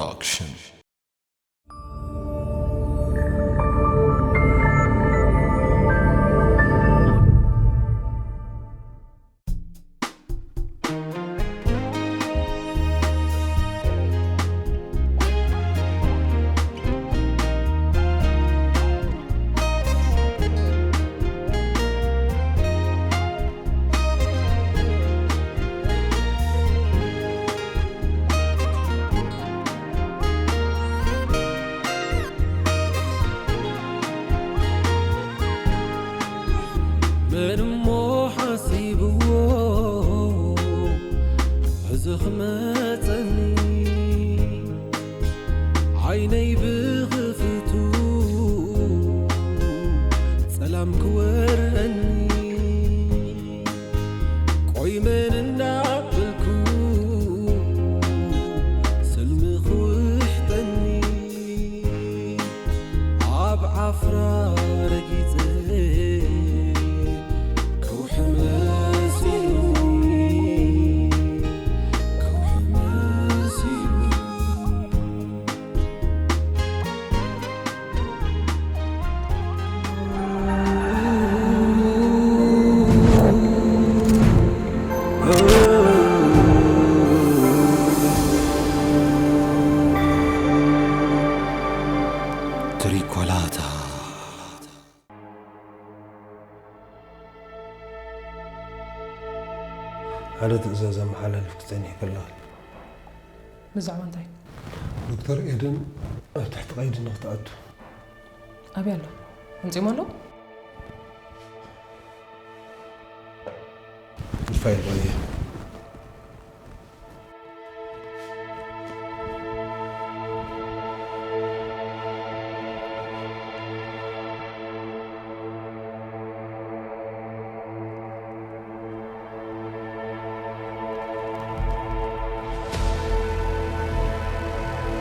Action. መን እሞ ሓሲብዎ ሕዚ ክመጸኒ ዓይነይ ብኽፍቱ ጸላም ክወረኒ ቆይ መን እንዳበልኩ ሰልሚ ክውሕጠኒ ኣብ ዓፍራ ረጊጸ ከውሒ መሲሉኒ ከውሒ መሲሉኒ። ትሪኮላታ። ሓደ ትእዛዝ ኣመሓላልፍኪ ጸኒሕኪ ኣለኺ። ብዛዕባ እንታይ? ዶክተር ኤደን ኣብ ትሕቲ ቀይዲ ንክትኣቱ። ኣበይ ኣሎ? ኣምጺኦሞ ኣለዉ? ፋይል ቆየ።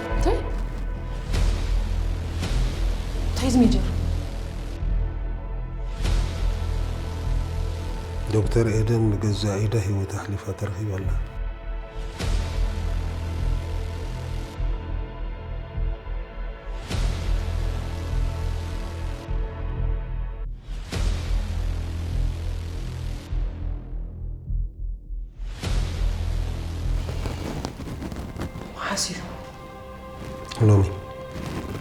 እንታይ? እንታይ እዚ ሜጀር? ዶክተር ኤደን ብገዛእ ኢዳ ህይወታ ኣሕሊፋ ተረኺባ ኣላ። መዓስ እዩ? ሎሚ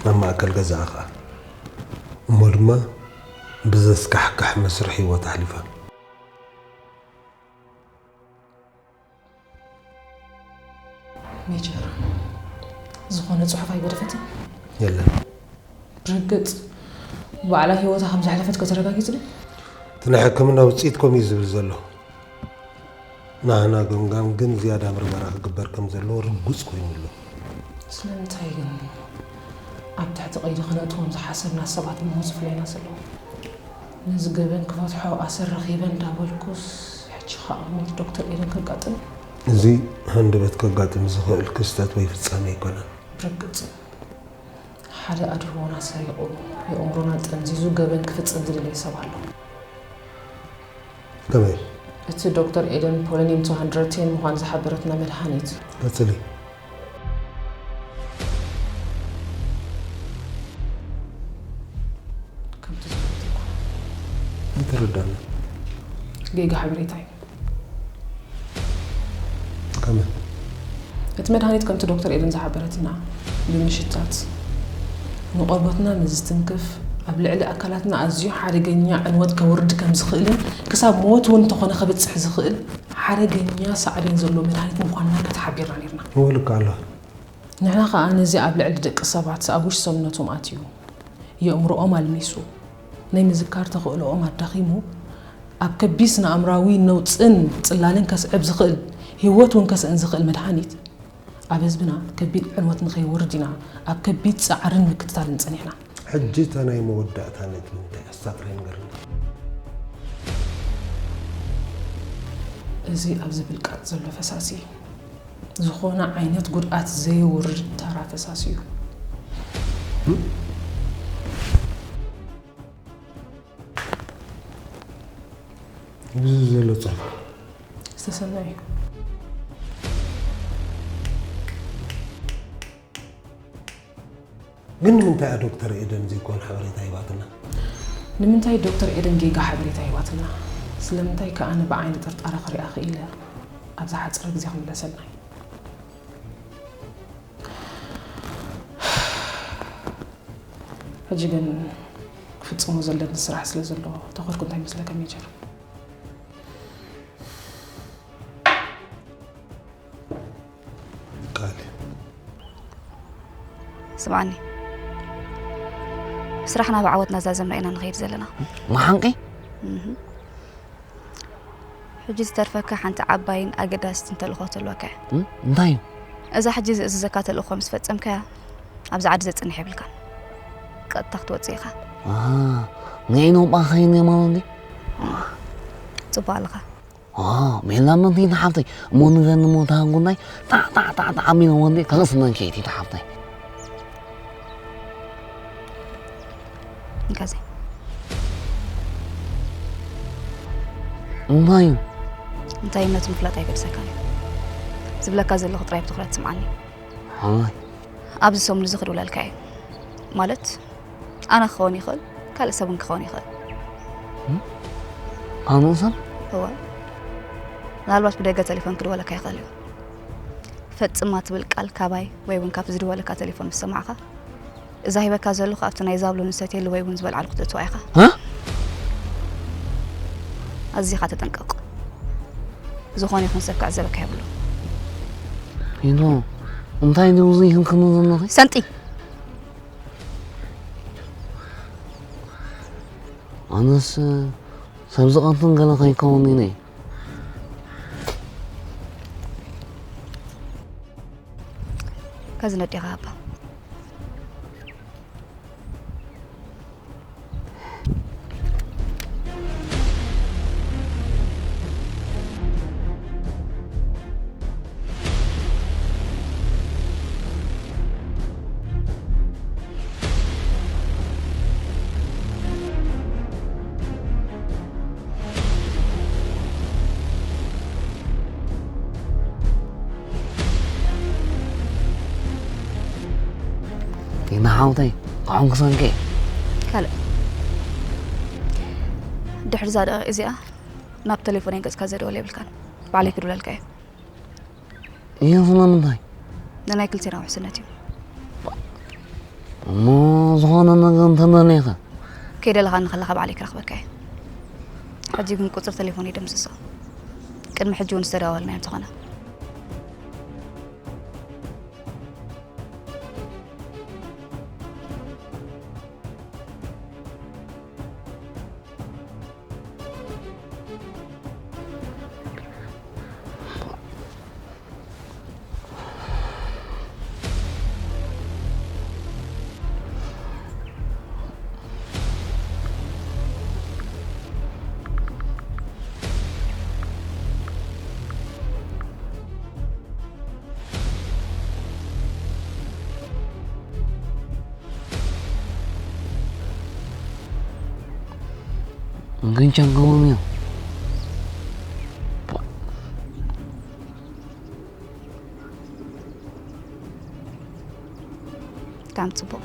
ኣብ ማእከል ገዛኣ ኸኣ። እሞ ድማ ብዘስካሕክሕ መስርሕ ህይወት ኣሕሊፋ። ሜጀር፣ ዝኾነ ጽሑፍ ኣይገደፈትን? የለን። ብርግጽ ባዕላ ህይወታ ከም ዘሕለፈት ከተረጋጊጽ ድዩ? እቲ ናይ ሕክምና ውጽኢት ከምኡ እዩ ዝብል ዘሎ። ናህና ገምጋም ግን ዝያዳ ምርመራ ክግበር ከም ዘለዎ ርጉጽ ኮይኑ ኣሎ። ስለምንታይ ግን ኣብ ትሕቲ ቀይዲ ክነእትዎም ዝሓሰብና ሰባት እሞ ዝፍለዩና ዘለዉ? ነዚ ገበን ክፈትሖ ኣሰር ረኺበ እንዳበልኩስ፣ ሕጂ ኸኣ ሞት ዶክተር ኤደን ከጋጥም? እዚ ሃንደበት ከጋጥም ዝኽእል ክስተት ወይ ፍጻመ ኣይኮነን። ብርግጽ፣ ሓደ ኣድህቦና ሰሪቑ፣ የእምሮና ጠምዚዙ ገበን ክፍጽም ዝደለየ ሰብ ኣሎ። ከመይ? እቲ ዶክተር ኤደን ፖሎኒየም two hundred ten ምዃኑ ዝሓበረትና መድሃኒት። ቀጽሊ። ከምቲ ዝፈልጥ እኳ። ኣይተረዳእናን። ጌጋ ሓበሬታ እዩ። ከመይ? እቲ መድሃኒት ከምቲ ዶክተር ኤደን ዝሓበረትና ብምሽታት ንቆርበትና ምስ ዝትንክፍ ኣብ ልዕሊ ኣካላትና ኣዝዩ ሓደገኛ ዕንወት ከውርድ ከም ዝኽእልን ክሳብ ሞት እውን እንተኾነ ከብጽሕ ዝኽእል ሓደገኛ ሳዕቤን ዘለዎ መድሃኒት ምዃንና ከተሓቢርና ነይርና። እወ፣ ልክዕ ኣሎ። ንሕና ከኣ ነዚ ኣብ ልዕሊ ደቂ ሰባት ኣብ ውሽጢ ሰውነቶም ኣትዩ የእምሮኦም ኣልሚሱ ናይ ምዝካር ተኽእሎኦም ኣዳኺሙ ኣብ ከቢድ ስነ-ኣእምራዊ ነውጽን ጽላልን ከስዕብ ዝኽእል ህይወት እውን ከስእን ዝኽእል መድሃኒት ኣብ ህዝብና ከቢድ ዕንወት ንኸይወርድ ኢና ኣብ ከቢድ ጻዕርን ምክትታልን ጸኒሕና። ሕጂ እታ ናይ መወዳእታ ነጥቢ እንታይ ኣስታጥሪ ንገርኒ። እዚ ኣብዚ ብልቃጥ ዘሎ ፈሳሲ ዝኾነ ዓይነት ጉድኣት ዘየውርድ ተራ ፈሳሲ እዩ። ኣብዚ ዘሎ ጽሑፍ ዝተሰነየ እዩ። ግን ንምንታይ እያ ዶክተር ኤደን ዘይኮን ሓበሬታ ሂባትና? ንምንታይ ዶክተር ኤደን ጌጋ ሓበሬታ ሂባትና? ስለምንታይ ከኣ ንብዓይኒ ጥርጣረ ክሪኣ ክኢለ ኣብዚ ሓፂረ ግዜ ክምለሰልና እዩ። ሕጂ ግን ክፍፅሞ ዘለኒ ስራሕ ስለ ዘሎ ተኾርኩ እንታይ መስለካ ሜጀር? ቃል ስምዓኒ፣ ስራሕና ብዓወት እናዛዘምና ኢና ንኸይድ ዘለና። መሓንቂ ሕጂ ዝተርፈካ ሓንቲ ዓባይን ኣገዳሲትን ተልእኾ ተልወካ እያ። እንታይ እዩ? እዛ ሕጂ ዝእዝዘካ ተልእኾ ምስ ፈጸምካያ ኣብዚ ዓዲ ዘጽንሕ የብልካን። ቀጥታ ክትወጽእ ኢኻ። ንዒ ነውጳ ኸይነ ማለት እንዲ ጽቡቕ ኣለኻ። ሜላ መንቲ ተሓፍተይ እሞ ንገኒ ሞ ተሃንጉናይ ጣዕጣዕጣዕጣዕ ኣቢሎ ወንዲ ከቕስነን ከይቲ ተሓፍተይ እንካዘ እንታይ እዩ እንታይነቱ ምፍላጥ ኣይገድሰካን እዩ። ዝብለካ ዘለኹ ጥራይ ብትኹረት ስምዓኒ። ሓማይ ኣብዚ ሰሙን እዚ ክድውለልካ እየ። ማለት ኣነ ክኸውን ይኽእል፣ ካልእ ሰብ እውን ክኸውን ይኽእል። ካልእ ሰብ እወ፣ ምናልባት ብደገ ቴሌፎን ክድወለካ ይኽእል እዩ። ፈጽማ ትብል ቃል ካባይ ወይ እውን ካብቲ ዝድወለካ ቴሌፎን ምስ ሰማዕካ፣ እዛ ሂበካ ዘለኹ ኣብቲ ናይ ዛብሎን ዝሰትየሉ ወይ እውን ዝበልዓሉ ክትእትዋ ኢኻ። እ? ኣዚኻ ተጠንቀቕ። ዝኾነ ይኹን ሰብ ክዕዘበካ የብሉ። ኢኖ እንታይ ድዩ እዚ ይህንክኑ ዘለኺ? ሰንጢ ኣነስ ሰብ ዝቐትን ገለ ከይከውን ኢነ ከዚ ነዴኻ ሃባ። ዲና ሓውተይ፣ ክዕንክሰንኪ። ካልእ ድሕሪ እዛ ደቂቕ እዚኣ ናብ ቴሌፎነይ ገጽካ ዘደወል የብልካን። ባዕለይ ክድውለልካ እየ። እየ ስለምንታይ? ንናይ ክልቴና ውሕስነት እዩ። እሞ ዝኾነ ነገር እንተመሊኻ ከይደለኻኒ ከለኻ ባዕለይ ክረኽበካ እየ። ሕጂ ግን ቁጽሪ ቴሌፎነይ ደምስሶ። ቅድሚ ሕጂ እውን ዝተደዋወልናዮ እንተኾነ። ግን ጨንቀዎም እዮም። ብጣዕሚ ጽቡቕ።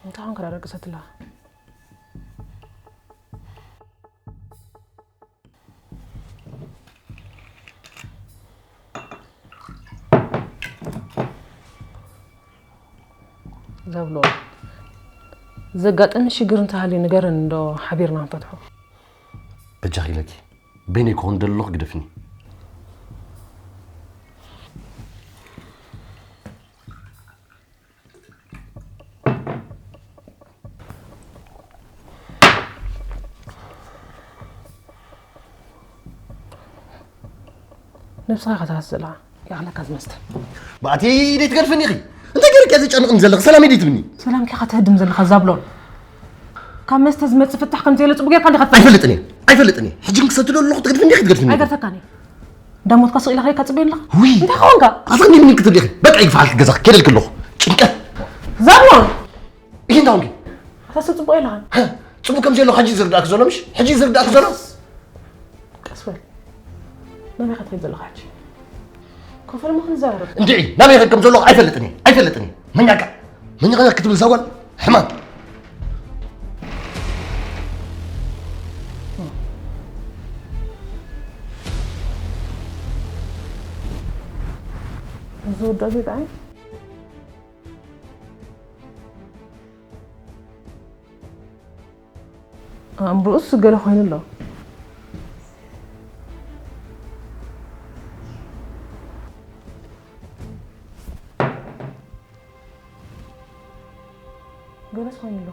እንታይ ኾንካ ዳደቅሰትላ? ዘብሎ፣ ዘጋጠመ ሽግር እንተሃልዩ ንገረን፣ እንዶ ሓቢርና ንፈትሖ። በጃኺ ኢለኪ፣ በይነይ ክኾን ደለኹ ግደፍኒ። ነብስኻ ኢኻ ትሃስ ዘለኻ። ይኣኽለካ ዝመስተ። ብኣቲ ደይ ትገድፍኒ ኢኺ። እንታይ ገይረኪ እያ ዘጨንቕኒ ዘለኺ? ሰላም ደይ ትብኒ? ሰላም ኪኻ ትህድም ዘለኻ ዛብሎን። ካብ መስተ ዝመጽእ ፍታሕ ከም ዘየለ ጽቡቅ ጌርካ እንዲኻ ትፈልጥ። ኣይፈልጥን እየ። ኣይፈልጥን እየ። ሕጂ ግን ክሰትዶ ኣለኹ ትገድፍኒ ኢኺ ትገድፍኒ ኢኺ? ኣይገድፈካን እየ። እንዳሞትካ ስቕ ኢልኻ ከጽበየኒ ኣለኻ? ውይ። እንታይ ኾንካ? ኣዘቕኒብኒ ክትብሊ ኢኺ። በቃ ይግፋልኪ ገዛኺ። ከይደልኪ ኣለኹ። ጭንቀት። ዛብሎን! ይሄ እንዳውንጊ። ኣታ ሰብ ጽቡቅ የለኻን። ጽቡቅ ከም ዘሎ ሕጂ ዝርዳእክ ዘሎ ምሽ? ሕጂ ዝርዳእክ ዘሎ? ቀስ በል። ናበይ ኢኻ ትኸይድ ዘለኻ ሕጂ? ኮፈል ምዃን ይዛረብ። እንድዒ፣ ናበይ ከም ዘለኹ ኣይፈልጥን እየ። ኣይፈልጥን እየ። መኛካ። መኛካ ክትብል እዛ ጓል ሕማም። እዚ ወዲ ኣቤት ኣይ ኣእምሮኡስ ገለ ኮይኑ ኣሎ። ገለስ ኮይኑ ኣሎ።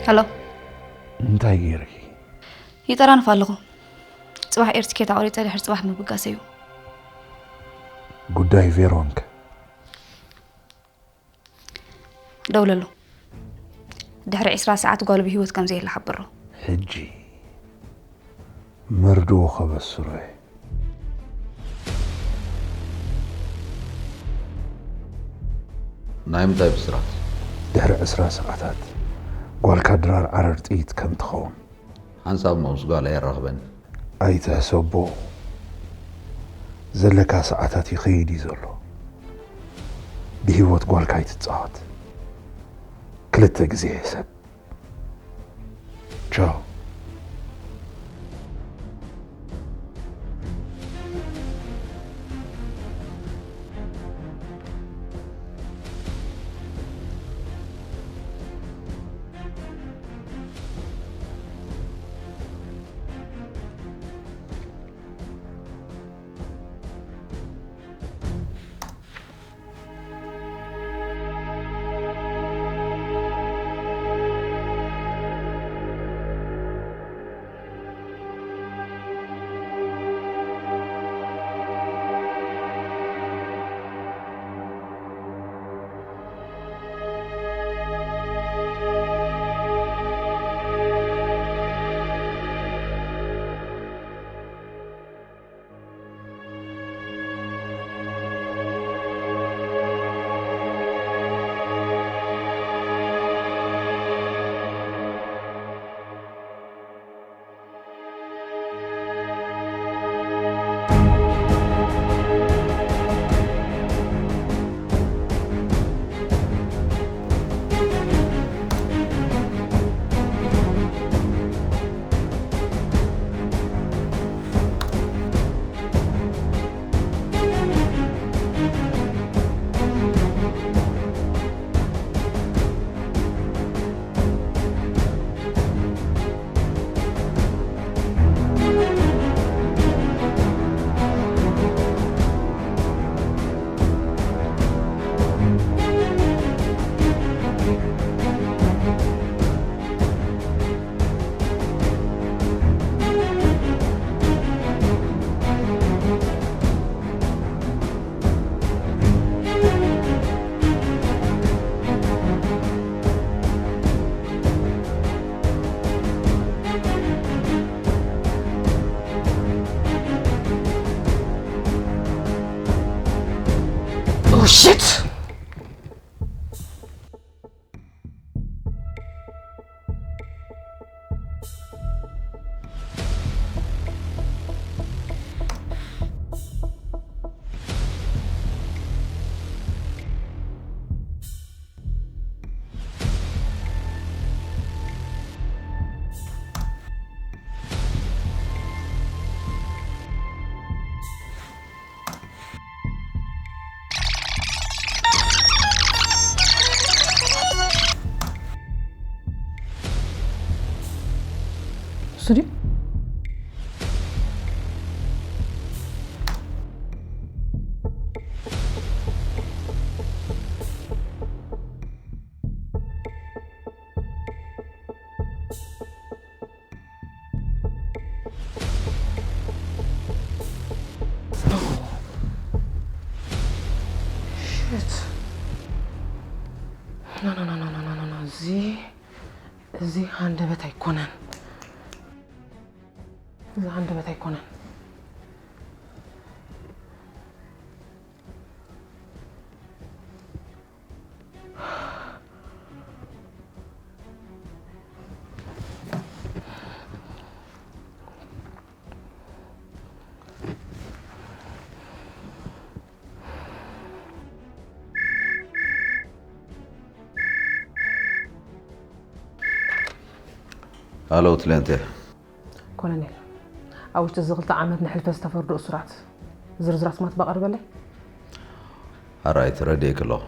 ሄሎ። እንታይ ገይርኪ? ይጠራንፍ ኣለኹ። ጽባሕ ኤር ትኬት ኣቑሪጸ ድሕሪ ጽባሕ ምብጋሰ እዩ። ጉዳይ ቬሮንከ? ደውለሉ። ድሕሪ ዕስራ ሰዓት ጓሉ ብህይወት ከም ዘየላ ሓብሮ። ሕጂ መርድኦ ከበስሮ እየ። ናይ ምንታይ ብስራት? ድሕሪ ዕስራ ሰዓታት ጓልካ ድራር ዓረር ጥይት ከም ትኸውን። ሓንሳብ እሞ ምስ ጓለይ የራኽበኒ። ኣይትሕሰቦ። ዘለካ ሰዓታት ይኸይድ እዩ ዘሎ። ብህይወት ጓልካ ኣይትጻወት። ክልተ ግዜ ሕሰብ። ቻው። Shit! እሱ ድዩ? Shit. No, no, no, no, no, no, no, no. እዚ፣ እዚ ሃንደበት ኣይኮነን። እዚ ሃንደበት ኣይኮነን። ሃሎ ትለንተ። ኮሎኔል፣ ኣብ ውሽጢ እዚ ክልተ ዓመት ንሕልፈት ዝተፈርዱ እሱራት ዝርዝራት ስማት ባቐርበለይ። ኣራይ፣ ተረዲኤኪ ኣለኹ።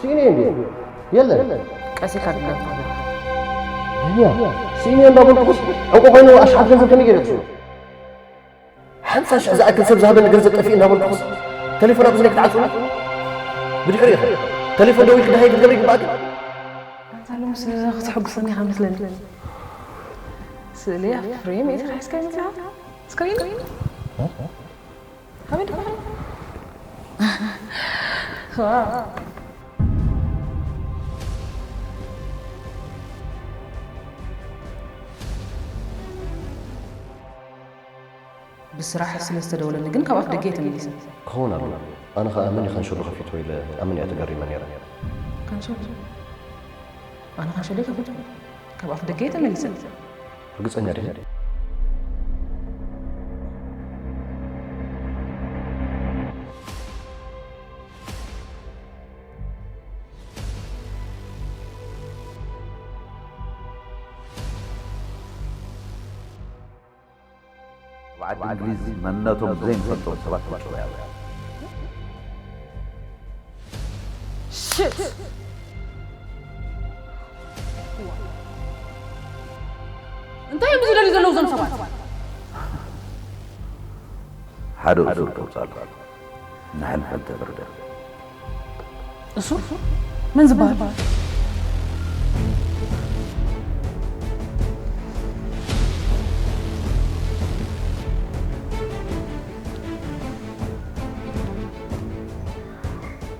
ስኢነ እንዴ? የለን። ቀስ ኢልካ ድገም። እያ፣ ስኢነ እንዳበልኩስ ዕንቁ ኮይኑ ኣሽሓት ገንዘብ ከመይ ገይረ ክስእኖ? ሓምሳ ሽሕ ዝኣክል ሰብ ዝሃበኒ ገንዘብ ጠፊኡ እናበልኩስ፣ ቴሌፎን ኣብ እዝነይ ክትዓጽውኒ? ብድሕሪኡ ኢኻ። ቴሌፎን ደዊልኪ ደሃይ ክትገብሪ ይግባእኪ። ኣንታ ሎምስ ክትሕጉሰኒ ኢኻ መስለኒ። ስእሊ ኣብ ፍሬም ኢኻ ሒዝካ ይመስልካ? ስክሪን? ካበይ ደኣ? ዋው። ብስራሕ ስለ ዝተደወለኒ ግን ካብ ኣፍ ደገ እየ ተመሊሰ። ክኸውን ኣለዎ። ኣነ ኸኣ መን እዩ ካንሸሎ ከፊትዎ ኢለ ኣብ መን እየ ተገሪመ ነይረ። ካንሸሎ? ኣነ ካንሸሎ ከፊትዎ? ካብ ኣፍ ደገ እየ ተመሊሰ። ርግጸኛ ዲኺ? ኣብ ዓዲ እንግሊዝ መንነቶም ዘይንፈልጦም ሰባት ተጭወያ ኣለዉ። ሽት! እንታይ እዮም ዝደልዩ ዘለዉ እዞም ሰባት? ሓደ እሱር ከውፅኣሉ ንሕልፈት ተፈርደ። እሱ መን ዝበሃል?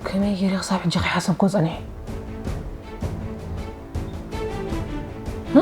ከመይ ገይረ ክሳብ ሕጂ ከይሓሰብክዎ ጸኒሐ? እ?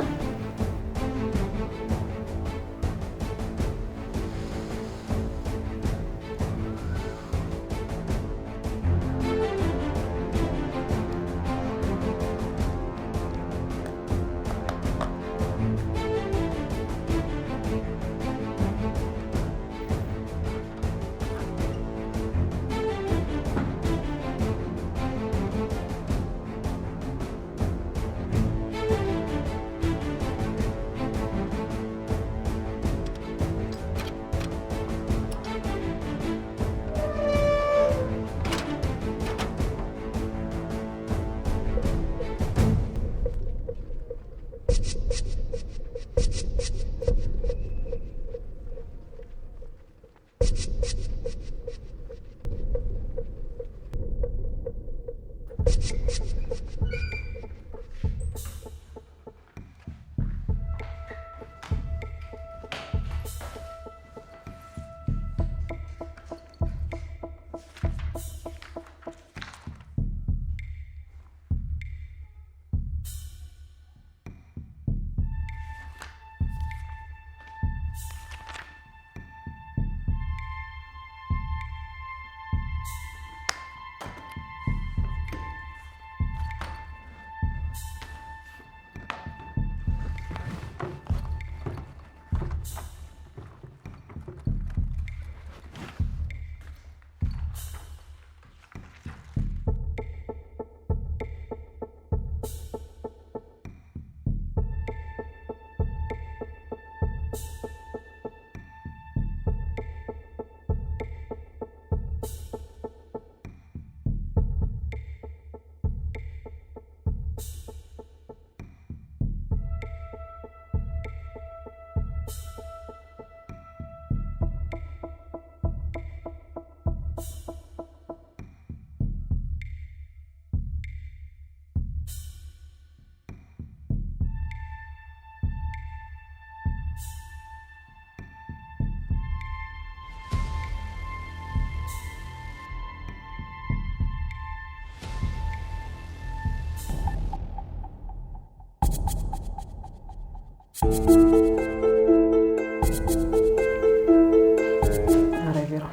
ኣረ ቢሮ፣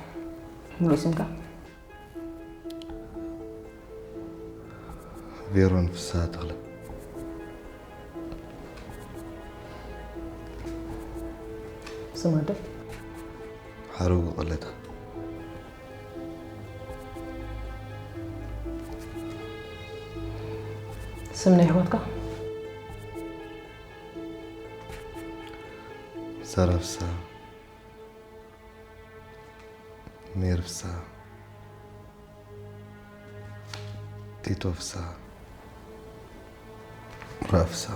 ሙሉእ ስምካ? ቬሮን ፍስሃ ተኽለ። ስም ኣደ? ሓረጉ ቀለታ። ስም ናይ ኣሕዋትካ? ሳራ ፍስሃ፣ ሜር ፍስሃ፣ ቲቶ ፍስሃ፣ ራእ ፍስሃ።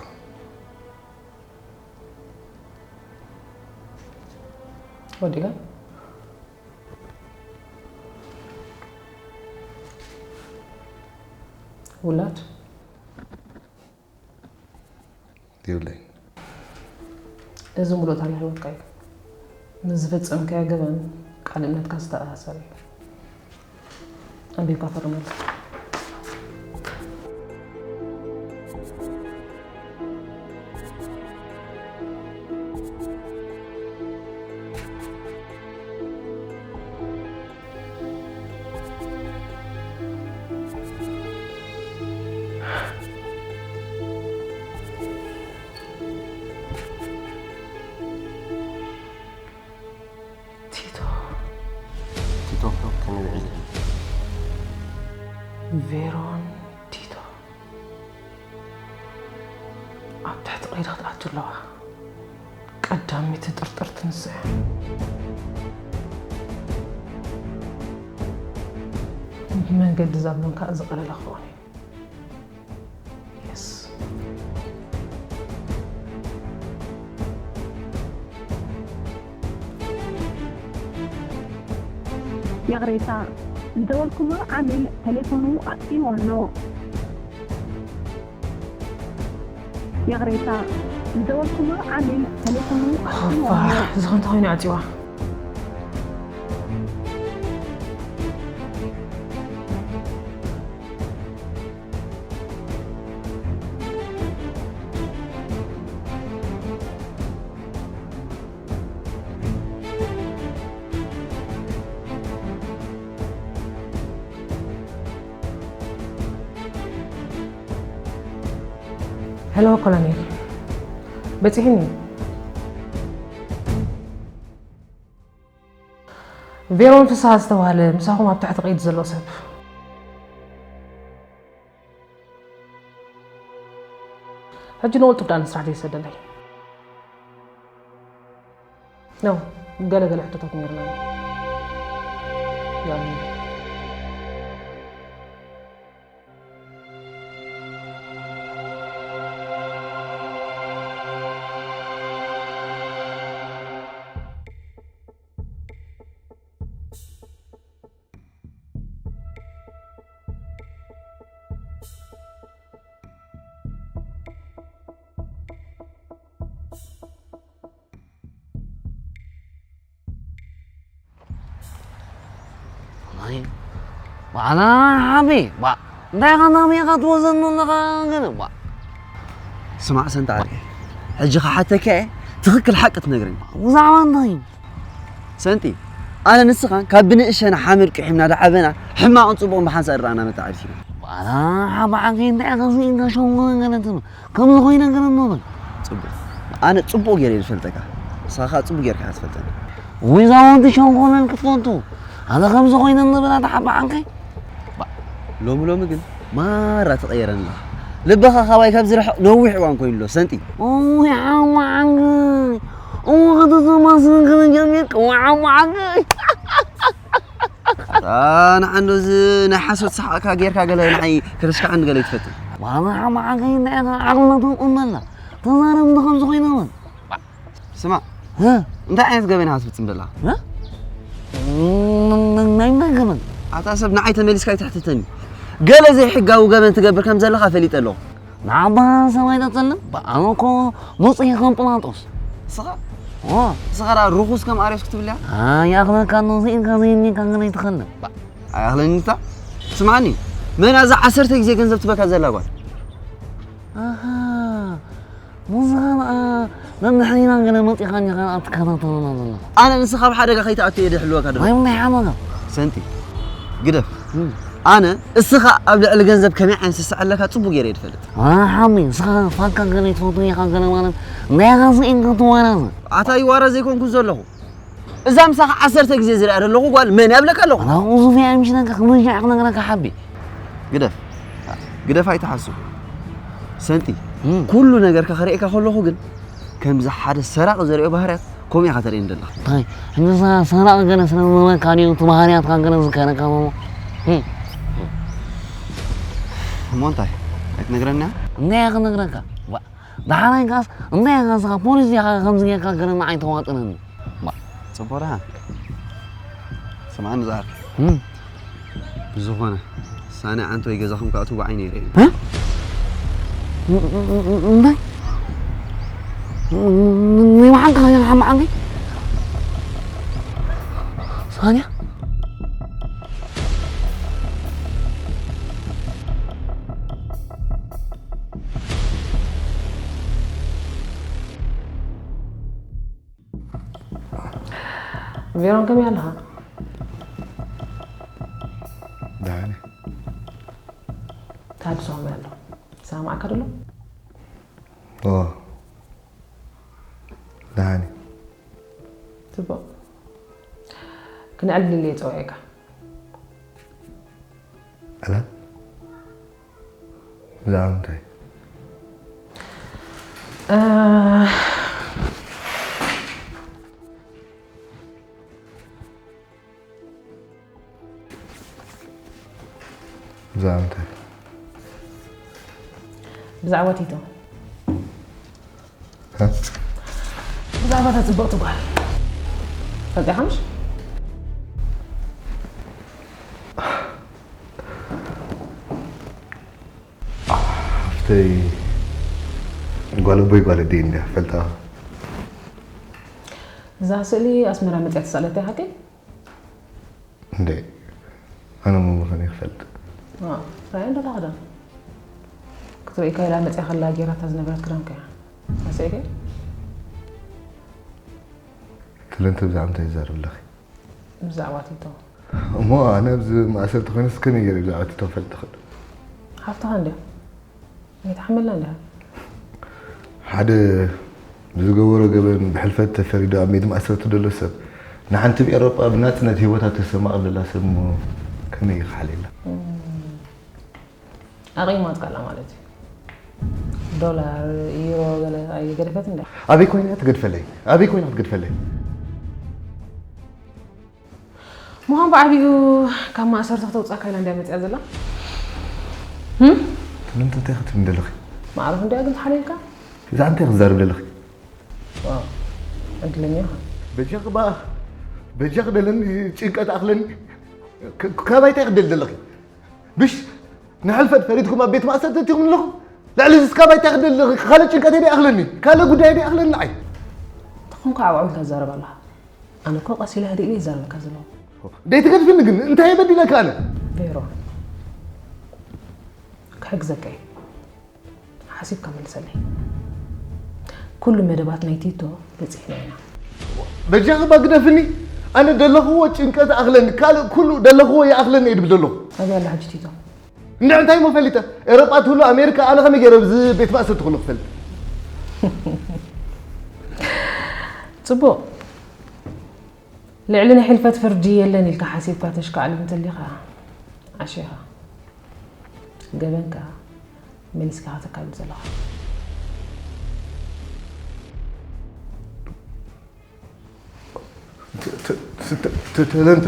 ወዲኻ? ውላድ? የብለይ። እዚ ሙሉእ ታሪኽ ህይወትካ እዩ። ምስ ዝፈጸምካዮ ገበን ቃል እምነትካ ዝተኣሳሰር እዩ። ኣንቢብካ ፈርመሉ። ቲቶ። ቲቶ ከመይ ውዒልኪ? ቬሮን ቲቶ ኣብ ትሕቲ ቀይዲ ክትኣቱ ኣለዋ። ቀዳመይቲ ጥርጥርቲ ንሳ እያ። ብመንገዲ ዛብሎን ከኣ ዝቐለለ ክኸውን እዩ። የስ። ይቕሬታ፣ ዝደወልኩሞ ዓሚል ተሌፎኑ ኣጥፊእዎ ኣሎ። ይቕሬታ፣ ዝደወልኩሞ ዓሚል ተሌፎኑ ኣጥፊእዎ ኣሎ። እዚ ከምቲ ኮይኑ ኣጽዋ። ሄሎ ኮሎኔል፣ በጺሕኒ። ቬሮን ፍስሃ ዝተባህለ ምሳኹም ኣብ ትሕቲ ቀይዲ ዘሎ ሰብ። ሕጂ ንወልጡ ዳን ስራሕ ዘይሰደለይ ነው። ገለ ገለ ሕቶታት ነይርና። ያሉ ባዕላ ሓቢ ባ እንታይ ኸ ናብ ኢኻ ትወዘኒ ኣለኻ ግን ባ ስማዕ ሰንጣሪ ሕጂ ኸሓተካ እየ ትኽክል ሓቂ ትነግረኒ ብዛዕባ እንታይ ሰንቲ ኣነ ንስኻን ካብ ብንእሸና ሓመድ ቂሒምና ዳዓበና ሕማቕን ፅቡቕን ብሓንሳእ ዳኣና መተዓቢትና ባላ ሓባዓከይ እንታይ ኸዚ እንተሸንጎ ገለትን ከምዚ ኮይነ ገለ ኖበል ፅቡቕ ኣነ ፅቡቕ ገይረ እየ ዝፈልጠካ ንስኻ ከዓ ፅቡቕ ጌርካ ኢኻ ትፈልጠኒ ወይ ዛወንቲ ሸንጎለን ክትፈልጡ ኣነ ከምዚ ኮይነ ኖበል ኣታ ሓባዓከይ ሎሚ ሎሚ ግን ማራ ትቐየረኒ ኣለኻ ልብኻ ካባይ ካብ ዝርሕቕ ነዊሕ እዋን ኮይኑ ኣሎ ሰንቲ ወይ ሓባዓከይ እሞ ከተተማስን ከመጀሚርክ ወይ ሓባዓከይ ንዓንዶ እዚ ናይ ሓሶት ሰሓቕካ ጌርካ ገለ ንዓይ ከተሽካዕኒ ገለ ይትፈትን ባና ሓባዓከይ እንታይ ኢኻ ዓቕልነቶም እመላ ተዛረብ እንዶ ከምዚ ኮይነ እውን ስማዕ እንታይ ዓይነት ገበን ኢኻ ትፍፅም ዘለኻ ናይ መገበን ኣታ ሰብ ንዓይ ተመሊስካ ይትሕትተኒ ገለ ዘይሕጋዊ ገበን ትገብር ከም ዘለኻ ፈሊጠ ኣለኹ ንዓባ ሰብ ኣይተፀልም ኣነ እኮ ንፁህ ከም ጲላጦስ እስኻ ኦ እስኻ ደኣ ርኹስ ከም ኣርዮስ ክትብል እያ ኣይኣኽለካ ንፅኢንካ ዘይኒካ ግን ኣይትኸልም ኣይኣኽለኒ እታ ስምዓኒ መን ኣዛ ዓሰርተ ግዜ ገንዘብ ትበካ ዘላ ጓል ኣሃ ሙዝኻ ደኣ ነንሕድሕድና ገለ መጺኻኒ ኸኣ ትከታተለና ዘለኻ። ኣነ ንስኻ ኣብ ሓደጋ ከይትኣቱ እየ ድሕልወካ ደሎ። ናይ ምንታይ ሓደጋ? ሰንቲ፣ ግደፍ። እም። ኣነ እስኻ ኣብ ልዕሊ ገንዘብ ከመይ ዓይነት ዝስዕለካ ጽቡቕ ገይረ እየ ዝፈልጥ። ኣነ ሓሚ፣ ንስኻ ፋካ ገለ ትፈቱ ኢኻ ገለ ማለት ናይ ራስን ኢንካ ትዋራዘ። ኣታ ይዋረ ዘይኮንኩ ዘለኹ። እዛ ምሳኻ ዓሰርተ ግዜ ዝሪኣ ዘለኹ ጓል መን እያ እብለካ ኣለኹ? ኣነ ቁዙፍ እያ ምሽ ነካ ክመንሻዕ ክነግረካ ሓቢ። ግደፍ። ግደፍ ኣይትሓሱ። ሰንቲ፣ እም። ኩሉ ነገርካ ክርእየካ ከለኹ ግን ከምዚ ሓደ ሰራቒ ዘርእዮ ባህርያት ከምኡ ኢኻ ተርእየኒ ዘለኻ። እንታይ? ሕጂ ሰ-፣ ሰራቒ ገለ ስለ ዝበልካ ድዩ እቲ ባህርያትካ ገለ ዝከረካ ዘሎ? እም። እሞ እንታይ? ኣይትነግረኒ እያ? እንታይ እያ ክነግረካ? ዋ፣ ደሓራይ ካስ እንታይ ኢኻ ንስኻ ፖሊስ ዲኻ ከምዚ ጌርካ ገለ ንዓይ ተዋጥረኒ? ባ። ጽቡቕ ደሓን። ስምዓኒ ዝዓርከይ። እም። ብዝኾነ፣ ሳኒ ዓንቶይ ገዛኹም ክኣትዉ ብዓይነይ ርእየ። እ? እንታይ? ናይ ብሓቂ ኸዓ ሓማ ዓንከይ? ሳንያ? ቬሮን ከመይ ኣለኻ? ደሓን እየ። ታድሶ ከመይ ኣሎ? ይሰማማዓካ ደሎ? ኦ፣ ደሓን እየ። ጽቡቕ። ክነዕልል እየ ጸዊዐካ። ዕላል? ብዛዕባ ምንታይ? እ፣ ብዛዕባ ምንታይ? ብዛዕባ ቲቶ። እ? ብዛዕባ እታ ጽብቕቲ ጓል ፈልጢኻ ምሽ? ሓፍተይ ጓል ኣቦይ ጓል ኣደይ እንድያ ፈልጣ። እዛ ስእሊ ኣስመራ መጽያ ተሳእለት እያ ሓቂ? እንዴ፣ ኣነ እሞ ብኸመይ ክፈልጥ? ዋ፣ ራእያ እንዶ ዳኽዳ ክትርእይ ከይዳ መጽያ ከላ ጌራታ ዝነበረት ክዳንካ እያ። ኣሰይደ? ትለንተ ብዛዕባ እንታይ ትዛረቢ ኣለኺ? ብዛዕባ ቲቶ። እሞ ኣነ ኣብዚ ማእሰርቲ ኮይነስ ከመይ ገይረ ብዛዕባ ቲቶ ክፈልጥ እኽእል? ሓፍትኻ እንድያ። ኣይትሓመልና እንድያ። ሓደ ብዝገበሮ ገበን ብሕልፈት ተፈሪዱ ኣብ ቤት ማእሰርቲ ዘሎ ሰብ ንሓንቲ ኣብ ኤውሮጳ ብናጽነት ህይወታ ተስተማቕር ዘላ ሰብ እሞ ከመይ እዩ ክሓልየላ? እም፣ ኣቕይማትካ ኣላ ማለት እዩ። ዶላር፣ ዩሮ ገለ ኣይገደፈት እንድያ። ኣበይ ኮይና እያ ትገድፈለይ? ኣበይ ኮይና ክትገድፈለይ? ምዃን ብዓቢኡ ካብ ማእሰርቲ ክተውፅኣካ ኢላ እንድያ መፅያ ዘላ። ህም? ትምንቲ እንታይ ክትብሊ ዘለኺ? ማዕረፍ እንድያ ግን ተሓልየልካ። እዛ እንታይ ክትዛረብ ዘለኺ? ዋው፣ ዕድለኛ ኢኻ። በጃኺ ባ፣ በጃኺ ደለኒ፣ ጭንቀት ኣኽለኒ። ክ-፣ ካባይ እንታይ ክትደሊ ዘለኺ? ብሽ፣ ንሕልፈት ፈሪድኩም ኣብ ቤት ማእሰርቲ እትኹም ኣለኹም? ልዕሊ እዚስ ካባይ እንታይ ክትደሊ ዘለኺ? ካልእ ጭንቀተይ ዶ ይኣኽለኒ? ካልእ ጉዳይ ዶ ይኣኽለኒ ንዓይ? ተኾንካ ኣብ ኣዕብልታ ትዛረብ ኣለኻ። ኣነ እኮ ቀስ ኢለ ህድእ ኢለ ይዛረበካ ዘለኹ። ደይ ትገድፍኒ ግን፣ እንታይ በዲለካ ኣነ? ቬሮ፣ ክሕግዘካ እየ። ሓሲብካ መልሰለይ። ኩሉ መደባት ናይ ቲቶ በጺሕና ኢና። በጃኺ እባ ግደፍኒ። ኣነ ደለኽዎ ጭንቀት ኣኽለኒ፣ ካልእ ኩሉ ደለኽዎ ይኣኽለኒ እየ ድብል ዘለኹ። ኣበይ ኣላ ሕጂ ቲቶ? እንድዒ እንታይ እሞ ፈሊጠ? ኤውሮጳ ትህሉ ኣሜሪካ፣ ኣነ ከመይ ገይረ ኣብዚ ቤት ማእሰርቲ ኩሉ ክፈልጥ? ጽቡቕ። ልዕሊ ናይ ሕልፈት ፍርዲ የለን ኢልካ ሓሲብካ ተሽካዕልል እንተሊኻ ዓሺኻ። ገበንካ መሊስካ ከተካብድ ዘለኻ። ተ-፣ ተ-፣ ተ-፣ ተ-፣ ተለንተ።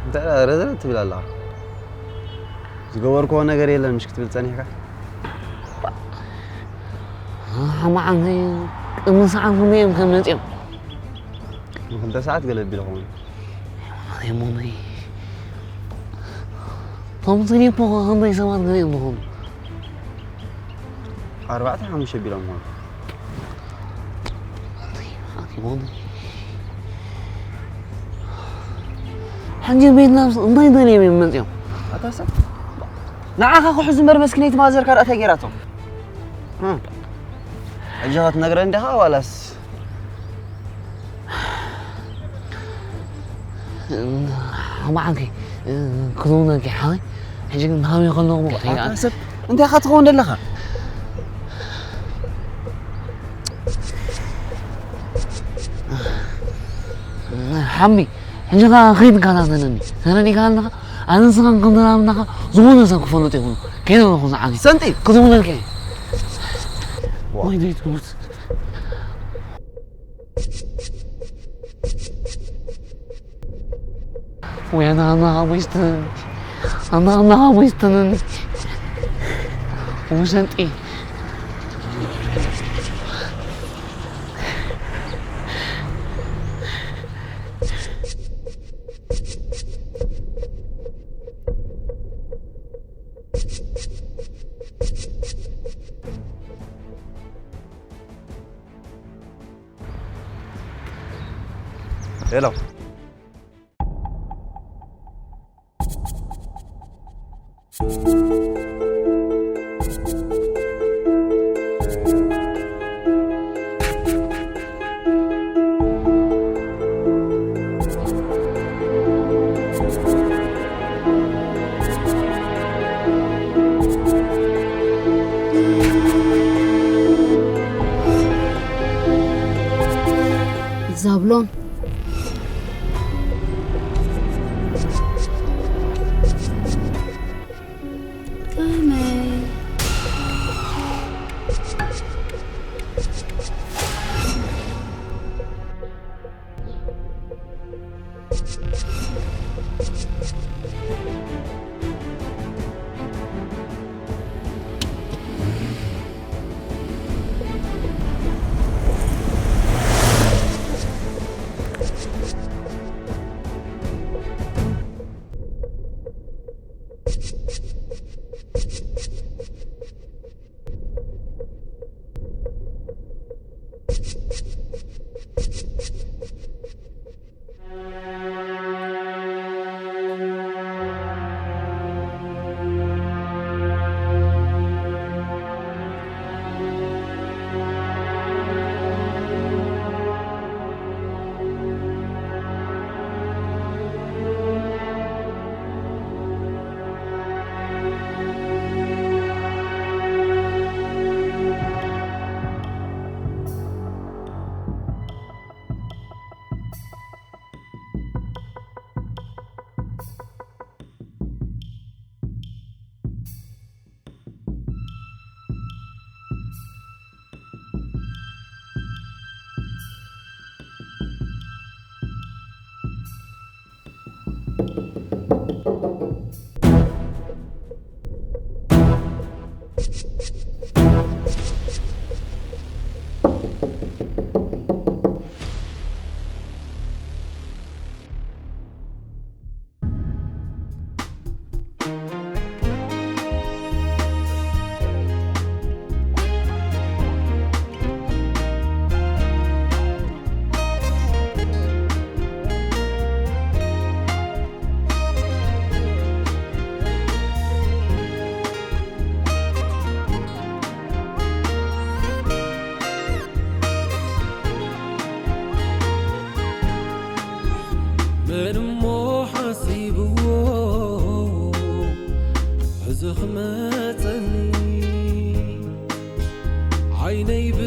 እንታይ ረዘን ትብል ኣለኻ? ዝገበርክዎ ነገር የለን ምሽ ክትብል ጸኒሕካ? ሓማዓንከይ ቅድሚ ሰዓት ክንደይ እዮም ከም መጺኦም? ንክልተ ሰዓት ገለ ኣቢሉ ኸውን። ኣይ ሞነይ፣ እቶም ቴሌፖ ከ ክንደይ ሰባት ገለ እዮም ዝኾኑ? ኣርባዕተ ሓሙሽተ ኣቢሎም ኾኑ። ኣንተይ፣ ኣንተይ፣ ወንድም። ሕጂ ቤትና ምስ እንታይ ደልዮም እዮም መፂኦም? ኣታ ሰብ፣ ንዓኻ ክሕዙ እምበር መስኪነይቲ ማዘርካ ደኣ እንታይ ገይራቶም? እ? ሕጂ ክትነግረን ዲኻ ዋላስ? ሓማዓንከይ ክዘውነልኪ ሓወይ። ሕጂ ግን ሃበይ ከለኹ እሞ ከይኣ ኣታ ሰብ፣ እንታይ ኢኻ ትኸውን ዘለኻ? ሓሚ፣ ሕጂ ኸዓ ከይድ ከታተለኒ። ተረዲእካ ኣለኻ? ኣነ ንስኻን ከም ተላምድናኻ ዝኾነ ሰብ ክፈልጥ የብሉ። ከይደ ኣለኹ ዝዓቢ። ሰንጢ! ክዘውነልኪ እየ። ዋ። ወይ ዘይትሙት። ወይ ኣና ኣና ወይስተን ኣና ኣና ወይስተን ወሰንጢ። ሄሎ። ዛብሎን። ከመይ? መን እሞ ሓሲብዎ ሕዚ ክመጸኒ ዓይነይ ብ